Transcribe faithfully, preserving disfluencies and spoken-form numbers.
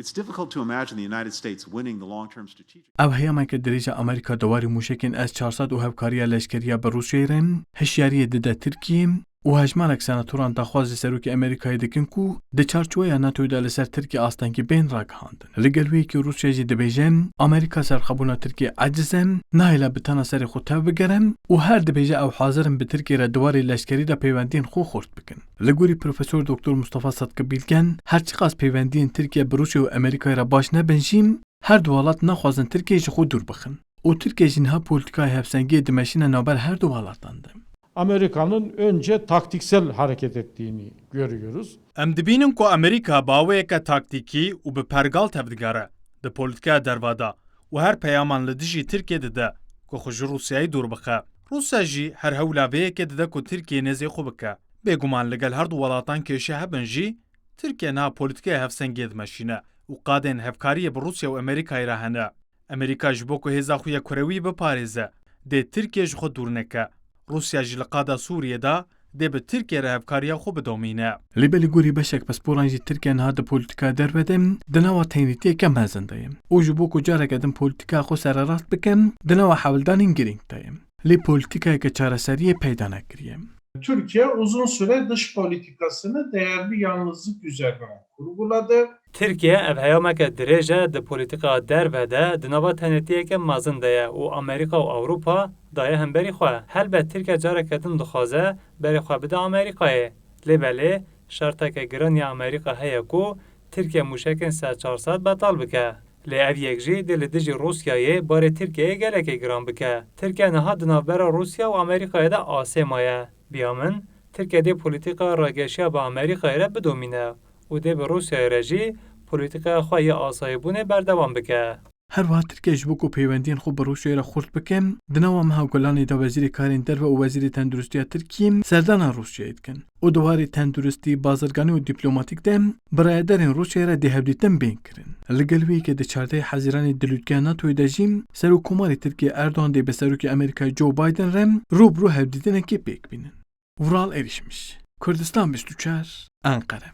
It's difficult to imagine the United States winning the long-term strategic. Ew heyameke dirêj e Amerîka di warê mûşekên S çar sed û hevkariya leşkeriya bi Rûsyayê re hişyariyê dide Tirkiyê û hejmarek senatoran daxwaz ji serokê Amerîkayê dikin ku di çarçoweya NATOyê de li ser Tirkiye astengî bên ragihandin. Li gel wê yekê Rûsya jî dibêje, Amerîka serxebûna Tirkiye eciz e, nahêle bi tena serê xwe tev bigere û her dibêje ew hazir in bi Tirkiye re di warê leşkerî de peywendiyên xwe xurt bikin. Li gorî Profesor Doktor Mustafa Sadkı Bilgen, her çiqas peywendiyên Tirkiye bi Rûsya û Amerîkayê re baş nebin jî, her du welat naxwazin Tirkiye ji xwe dûr bixin û Tirkiye jî niha polîtikaya hevsengiyê dimeşîne navber her du welatan de. Amerika'nın önce taktiksel hareket ettiğini görüyoruz. Em dibînin ku Amerîka bi awayeke taktîkî û bi pergal tevdigere di polîtikeya derve de û her peyaman li dijî Tirkiye dide ku xwe ji Rûsyayê dûr bixe. Rûsya jî her hewla vê yekê dide ku Tirkiye nêzê xwe bike. Bêguman li gel her du welatan kêşe hebin jî, Tirkiye niha polîtikeya hevsengiyê dimeşîne û qadên hevkariyê bi Rûsya û Amerîkayê re hene. Amerîka ji bo ku hêza xwe ya kurewî biparêze, dê Tirkiye ji xwe dûr neke. Rûsya jî li qada Sûriyê de dê bi Tirkiye re hevkariya xwe bidomîne. Lê belê gorî beşek pisporan jî Tirkiye niha di polîtîkaya derve de di nava tenêtiyeke mezin de ye û ji bo ku careke din polîtîkaya xwe sererast bike, di nava hewldanên girîng de ye. Lê polîtîkayeke çareseriyê peyda nekiriye. Türkiye uzun süre dış politikasını değerli yalnızlık üzerine kurguladı. Tirkiye ev heyameke dirêj e di polîtîkaya derve de di nava tenêtiyeke mezin de ye û Amerîka û Ewropa daye hemberî xwe. Helbet Tirkiye careke din dixwaze berê xwe bide Amerîkayê. Lê belê şerteke giran ya Amerîka heye ku Tirkiye mûşekên S çar sed betal bike. Lê ev yek jî dê li dijî Rûsyayê barê Tirkiyeyê gelekê giran bike. Tirkiye niha di navbera Rûsya û Amerîkayê de asê maye. Biya min, Tirkiye dê polîtîkaya rageşiya bi Amerîkayê re bidomîne û dê bi Rûsyayê re jî polîtîkaya xwe ya asayîbûnê berdewam bike. Her wiha Tirkiye ji bo ku peywendiyên xwe bi Rûsyayê re xurt bike, di nava meha Gulanê de Wezîrê Karên Derve û Wezîrê Tenduristiya Tirkiyê serdana Rûsyayê dikin û di warê tenduristî, bazirganî û dîplomatîk de bi rayedarên Rûsyayê re dê hevdîtin bên kirin. Li gel wê yekê di çardehê Hezîranê di lûtkeya NATOyê de jî Serokkomarê Tirkiyê Erdogan dê bi Serokê Amerîkayê Joe Biden re rû bi rû hevdîtinekê pêk bînin. Vural Erişmiş, Kurdistan bîst û çar, Enqere.